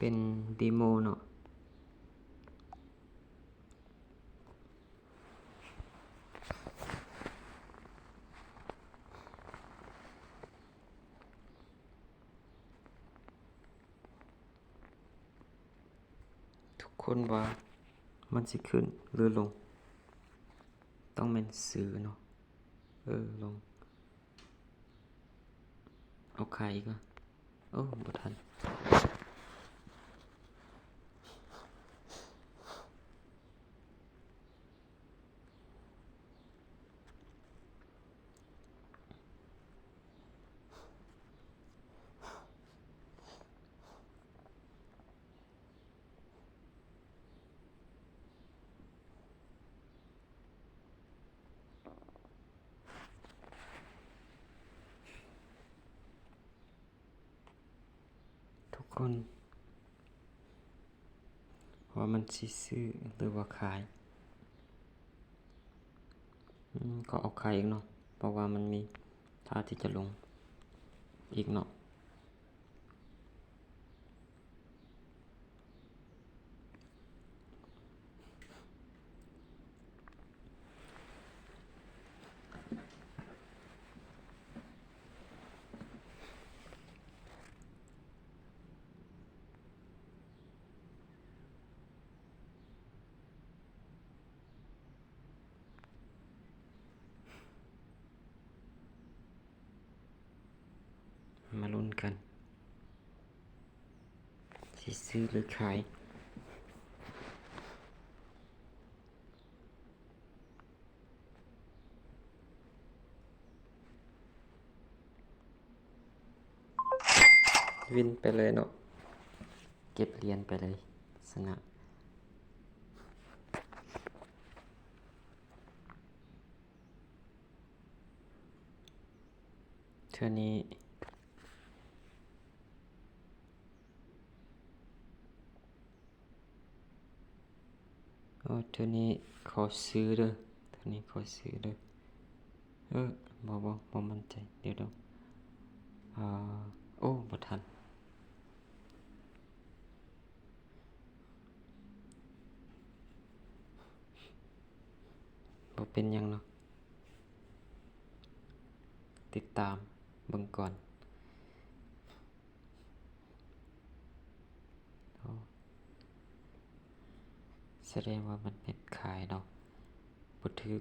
ເປັນເດໂມເນາະ. ທຸກຄົນວ່າມັນຊິຂຶ້ນຫຼືລົງ? ຕ້ອງແມ່ນຊື້ເນາະ. ເອີ ລົງ. ເອົາຂາຍອີກວະ? ໂອ້ ບໍ່ທັນ. ທຸກຄົນວ່າມັນຊິຊື້ຫຼືວ່າຂາຍ? ອືມ ກໍເອົາຂາຍອີກເນາະ ເພາະວ່າມັນມີທ່າທີ່ຈະລົງອີກເນາະ. ມາລຸ້ນກັນ ຊິຊື້ຫຼືຂາຍ. ວິນໄປເລີຍເນາະ ເກັບຫຼຽນໄປເລີຍ ຊະນະ. ເທື່ອນີ້ ໂອ້ ເທື່ອນີ້ຂໍຊື້ເດີ ເທື່ອນີ້ຂໍຊື້ເດີ. ເອີ ບໍ່ ບໍ່ ບໍ່ໝັ້ນໃຈ ດຽວ ດຽວ ອາ ໂອ້ ບໍ່ທັນ. ບໍ່ເປັນຫຍັງເນາະ ຕິດຕາມເບິ່ງກ່ອນ. ໂອ້ ສະແດງວ່າມັນເປັນຂາຍເນາະ ບໍ່ຖືກ